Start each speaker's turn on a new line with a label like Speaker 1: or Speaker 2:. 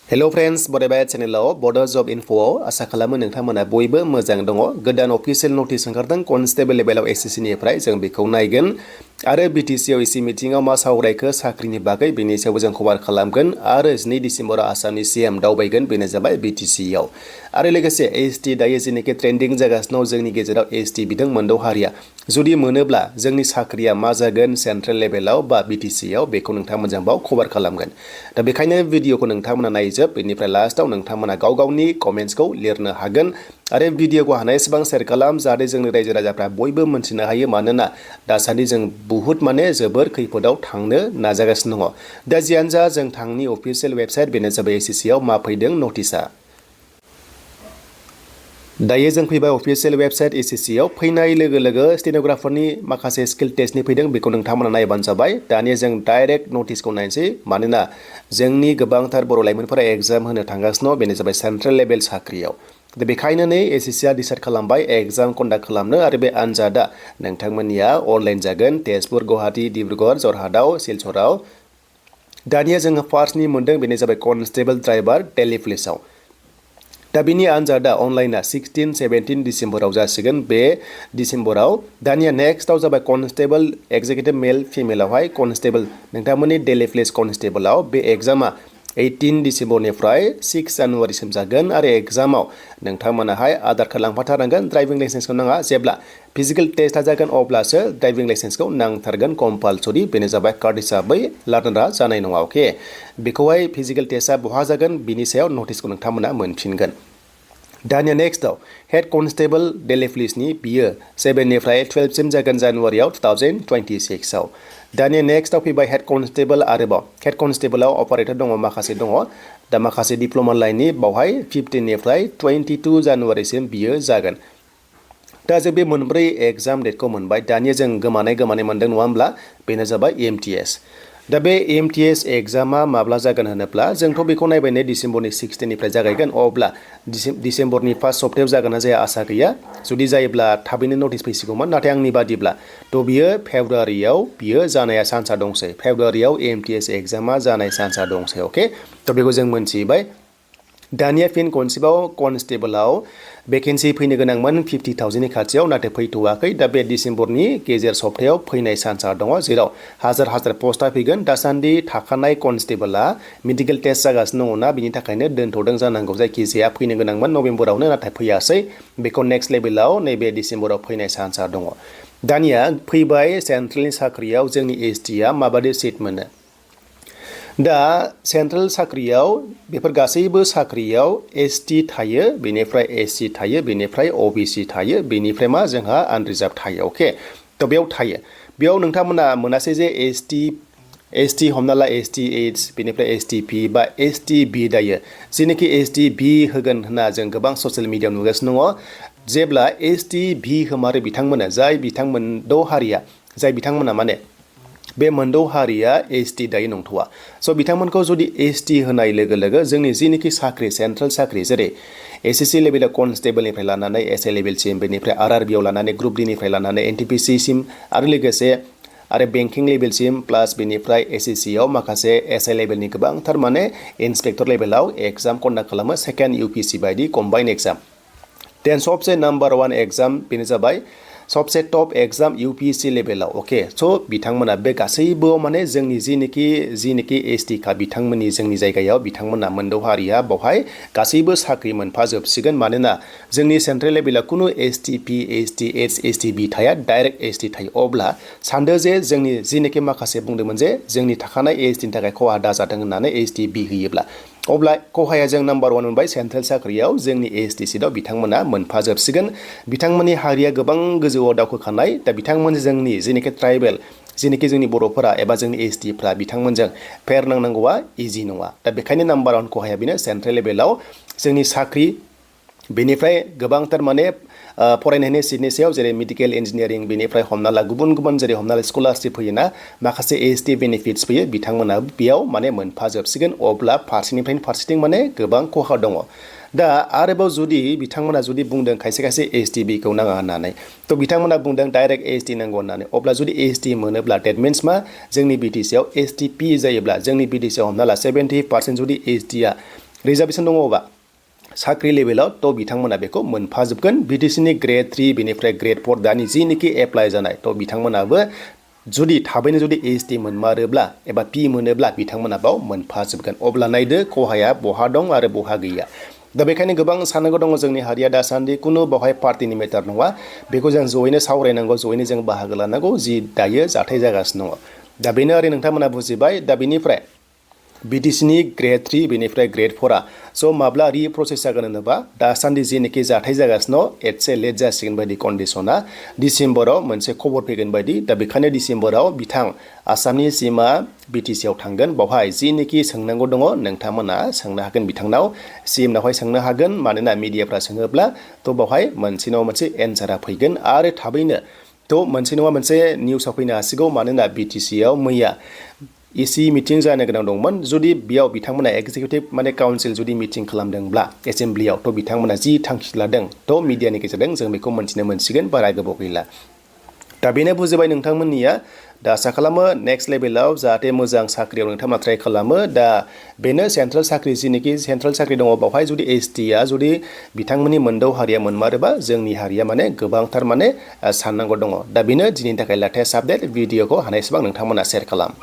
Speaker 1: hello friends बरायबाय चैनेलाव बड जब इनफोआव आशा खालामो नोंथांमोना बयबो मोजां दङ गोदान अफिशियेल नटिस ओंखारदों कनस्टेबल लेभेलाव एसएससि निफ्राय जों बेखौ नायगोन आरो बीटीसी आव इसी मिटिंआव मा सावरायखो साख्रिनि बागै बेनि सायाव जों कभार खालामगोन आरो 2 डिसेम्बराव आसामनि सीएम दावबायगोन बेनो जाबाय बीटीसी आव आरो लोगोसे एसटी दायो जेनेखि ट्रेन्डिं जागासिनो जोंनि गेजेराव एसटी बिदों मोनद' हारिया जुदि मोनोब्ला जोंनि साख्रिया मा जागोन सेन्ट्रेल लेभेलाव बा बीटीसी आव बेखौ नोंथांमोनजों बाव कभार खालामगोन दा बेखायनो भिडिअखौ नोंथांमोना नायजोब बेनिफ्राय लास्टआव नोंथांमोना गाव गावनि कमेन्ट्सखौ लिरनो हागोन आरो भिडिअखौ हानायसेबां शेयार खालाम जाहाथे जोंनि रायजो राजाफ्रा बयबो मोनथिनो हायो मानोना दासान्दि जों बुहुत जोबोर खैफोदाव थांनो नाजागासिनो दङ दा जियानो जा जों थांनि अफिशियेल वेबसाइट बेनो जाबाय एसएससि आव मा फैदों नटिसआ दायो जों फैबाय अफिशियेल वेबसाइट एसएससि आव फैनाय लोगो लोगो स्टेनोग्राफारनि माखासे स्किल टेस्टनि फैदों बेखौ नोंथांमोना नायबानो जाबाय दानिया जों डाइरेक्ट नटिसखौ नायनोसै मानोना जोंनि गोबांथार बर' लाइमोनफोरा एग्जाम होनो थांगासिनो बेनो जाबाय सेन्ट्रेल लेभेल साख्रियाव दा बेखायनो नै एसएससिआ डिसाइड खालामबाय एग्जाम कन्डाक्ट खालामनो आरो बे आनजादा नोंथांमोननिया अनलाइन जागोन तेजपुर गुवाहाटी डिब्रुगड़ जरहाटआव सिलचराव दानिया जोङो फार्स्टनि मोनदों बेनो जाबाय कनस्टेबल ड्राइभार दिल्ली पुलिसाव दा बिनि आनजादा अनलाइना 16-17 डिसेम्बराव जासिगोन बे डिसेम्बराव दानिया नेक्स्टआव जाबाय कनस्टेबल एक्जिकिउटिभ मेल फिमेलावहाय कनस्टेबल नोंथांमोननि दिल्ली पुलिस कनस्टेबलाव बे एग्जामा 18 डिसेम्बरनिफ्राय 6 जानुवारिसिम जागोन आरो एग्जामाव नोंथांमोनाहाय आधार कार्ड लांफाथारनांगोन ड्राइभिं लाइसेन्सखौ नाङा जेब्ला फिजिकेल टेस्टआ जागोन अब्लासो ड्राइभिं लाइसेन्सखौ नांथारगोन कम्पालसरि बेनो जाबाय कार्ड हिसाबै लानो जानाय नङा अके बेखौहाय फिजिकेल टेस्टआ बहा जागोन बिनि सायाव नटिसखौ नोंथांमोना मोनफिनगोन दानिया नेक्स्टआव हेड कनस्टेबल दिल्ली पुलिसनि बियो 7निफ्राय 12सिम जागोन जानुवारियाव 2026 आव दानिया नेक्स्टआव फैबाय हेड कनस्टेबल आरोबाव हेड कनस्टेबलाव अपारेटर दङ माखासे दङ दा माखासे डिप्ल'मा लाइननि बावहाय 15निफ्राय 22 जानुवारिसिम बियो जागोन दा जों बे मोनब्रै एग्जाम डेटखौ मोनबाय दानिया जों गोमानाय मोनदों नङा होमब्ला बेनो जाबाय एमटिएस दा बे एमटिएस एग्जामा माब्ला जागोन होनोब्ला जोंथ' बेखौ नायबाय नै डिसेम्बरनि 16निफ्राय जागायगोन अब्ला डिसेम्बरनि फार्स्ट सप्तायाव जागोन ना जाया आसा गैया जुदि जायोब्ला थाबैनो नटिस फैसिगौमोन नाथाय आंनि बादिब्ला थ' बियो फेब्रुवारियाव बियो जानाया चान्सआ दंसै फेब्रुवारियाव एमटिएस एग्जामा जानाय चान्सआ दंसै अके थ' बेखौ जों मोनथिबाय दानिया फिन खनसेबाव कनस्टेबलाव भेकेन्सि फैनो गोनांमोन 50,000नि खाथियाव नाथाय फैथ'वाखै दा बे डिसेम्बरनि गेजेर सप्तायाव फैनाय चान्सआ दङ जेराव हाजार पस्टआ फैगोन दासान्दि थाखानाय कनस्टेबला मेडिकेल टेस्ट जागासिनो दङना बिनि थाखायनो दोनथ'दों जानांगौ जायखिजाया फैनो गोनांमोन नभेम्बरावनो नाथाय फैयासै बेखौ नेक्स्ट लेभेलाव नैबे डिसेम्बराव फैनाय चान्सआ दङ दानिया फैबाय सेन्ट्रेलनि साख्रियाव जोंनि एसटिआ माबादि सिट मोनो दा सेन्ट्रेल साख्रियाव बेफोर गासैबो साख्रियाव एसटी थायो बेनिफ्राय एससी थायो बेनिफ्राय ओबीसी थायो बेनिफ्राय मा जोंहा आनरिजार्भ थायो अके थ' बेयाव थायो बेयाव नोंथांमोना मोनासै जे एसटी हमना ला एसटी एइच बेनिफ्राय एसटी पि बा एसटी बि दायो जेनाखि एसटी बि होगोन होनना जों गोबां ससियेल मिडियायाव नुगासिनो दङ जेब्ला एसटी भि होमारो बिथांमोना जाय बिथांमोन हारिया जाय बिथांमोना माने बे मोनद' हारिया एसटी दायो नंथ'आ स' बिथांमोनखौ जुदि एसटी होनाय लोगो लोगो जोंनि जिनिखि साख्रि सेन्ट्रेल साख्रि जेरै एसएससि लेभेलाव कनस्टेबलनिफ्राय लानानै एसए लेभेलसिम बेनिफ्राय आरआरबियाव लानानै ग्रुप डिनिफ्राय लानानै एनटिपिसिसिम आरो लोगोसे आरो बेंकिं लेभेलसिम प्लास बेनिफ्राय एसएससिआव माखासे एसआइ लेभेलनि गोबांथार माने इन्सपेक्टर लेभेलाव एग्जाम कन्डाक्ट खालामो सेकेन्ड इउपिएससि बायदि कम्बाइन एग्जाम देन सबसे नाम्बार 1 एग्जाम बेनो जाबाय सबसे टप एग्जाम इउपिएससि लेभेलाव अके स' बिथांमोना बे गासैबो माने जोंनि जिनिखि एसटी का बिथांमोननि जोंनि जायगायाव बिथांमोना मोनद' हारिया बावहाय गासैबो साख्रि मोनफाजोबसिगोन मानोना जोंनि सेन्ट्रेल लेभेलाव खुनु ST P ST H ST B थाया डाइरेक्ट एसटी थायो अब्ला सानदो जे जोंनि जिनिखि माखासे बुंदोंमोन जे जोंनि थाखानाय एसटीनि थाखाय खहा दाजाथों होननानै एसटी बि होयोब्ला अब्ला खहाया जों नाम्बार 1 मोनबाय सेन्ट्रेल साख्रियाव जोंनि एसटी सिटआव बिथांमोना मोनफाजोबसिगोन बिथांमोननि हारिया गोबां गोजौआव दावखोखानाय दा बिथांमोन जोंनि जेनिखि ट्राइबेल जेनिखि जोंनि बर'फोरा एबा जोंनि एसटीफ्रा बिथांमोनजों फेर नांनांगौआ इजि नङा दा बेखायनो नाम्बार 1 खहाया बेनो सेन्ट्रेल लेभेलाव जोंनि साख्रि बेनिफ्राय गोबांथार माने फरायनायनि सिटनि सायाव जेरै मेडिकेल इन्जिनियारिं बेनिफ्राय हमना ला गुबुन जेरै हमना ला स्कलारशिप फैयोना माखासे एसटी बेनिफिट्स फैयो बिथांमोना बेयाव माने मोनफाजोबसिगोन अब्ला फारसेनिफ्रायनो फारसेथिं माने गोबां खहा दङ दा आरोबाव जुदि बिथांमोना जुदि बुंदों खायसे एसटी बिखौ नाङा होननानै थ' बिथांमोना बुंदों डाइरेक्ट एसटी नांगौ होननानै अब्ला जुदि एसटी मोनोब्ला डेट मिन्स मा जोंनि बिटिसिआव एसटी पि जायोब्ला जोंनि बिटिसिआव हमना ला 70% जुदि एसटीआ रिजार्भेसन दङबा साख्रि लेभेलाव थ' बिथांमोना बेखौ मोनफाजोबगोन BTCनि ग्रेड 3 बेनिफ्राय ग्रेड 4 दानि जिनिखि एप्लाइ जानाय थ' बिथांमोनाबो जुदि थाबैनो जुदि ST मोनमारोब्ला एबा P मोनोब्ला बिथांमोना बाव मोनफाजोबगोन अब्ला नायदो खहाया बहा दं आरो बहा गैया दा बेखायनो गोबां साननांगौ दङ जोंनि हारिया दासान्दि कुनु बावहाय पार्टिनि मेटार नङा बेखौ जों जयैनो सावरायनांगौ जयैनो जों बाहागो लानांगौ जि दायो जाथाय जागासिनो दङ दा बेनो आरो नोंथांमोना बुजिबाय दा बेनिफ्राय BTCनि ग्रेड 3 बेनिफ्राय ग्रेड 4आ स' माब्ला रिप्रसेस जागोन होनोबा दासान्दि जिनिखि जाथाय जागासिनो एसे लेट जासिगोन बायदि कन्डिसना डिसेम्बराव मोनसे खबर फैगोन बायदि दा बेखायनो डिसेम्बराव बिथां आसामनि सिमा BTCआव थांगोन बावहाय जिनिखि सोंनांगौ दङ नोंथांमोना सोंनो हागोन बिथांनाव CMनावहाय सोंनो हागोन मानोना मिडियाफ्रा सोङोब्ला थ' बावहाय मोनसे नङा मोनसे एन्सारा फैगोन आरो थाबैनो थ' मोनसे नङा मोनसे निउसआव फैनो हासिगौ मानोना BTCआव मैया EC मिटिं जानो गोनां दंमोन जुदि बेयाव बिथांमोना एक्जिकिउटिभ माने काउन्सिल जुदि मिटिं खालामदोंब्ला एसेम्ब्लियाव थ' बिथांमोना जि थांखि लादों थ' मिडियानि गेजेरजों जों बेखौ मोनथिनो मोनसिगोन बारा गोबाव गैला दा बेनो बुजिबाय नोंथांमोननिया दा आसा खालामो नेक्स्ट लेभेलाव जाहाथे मोजां साख्रियाव नोंथांमोना ट्राइ खालामो दा बेनो सेन्ट्रेल साख्रि जिनिखि सेन्ट्रेल साख्रि दङ बावहाय जुदि STआ जुदि बिथांमोननि मोनदौ हारिया मोनमारोबा जोंनि हारिया माने गोबांथार माने साननांगौ दङ दा बेनो दिनैनि थाखाय लेटेस्ट आपडेट भिडिअखौ हानायसेबां नोंथांमोना शेयार खालाम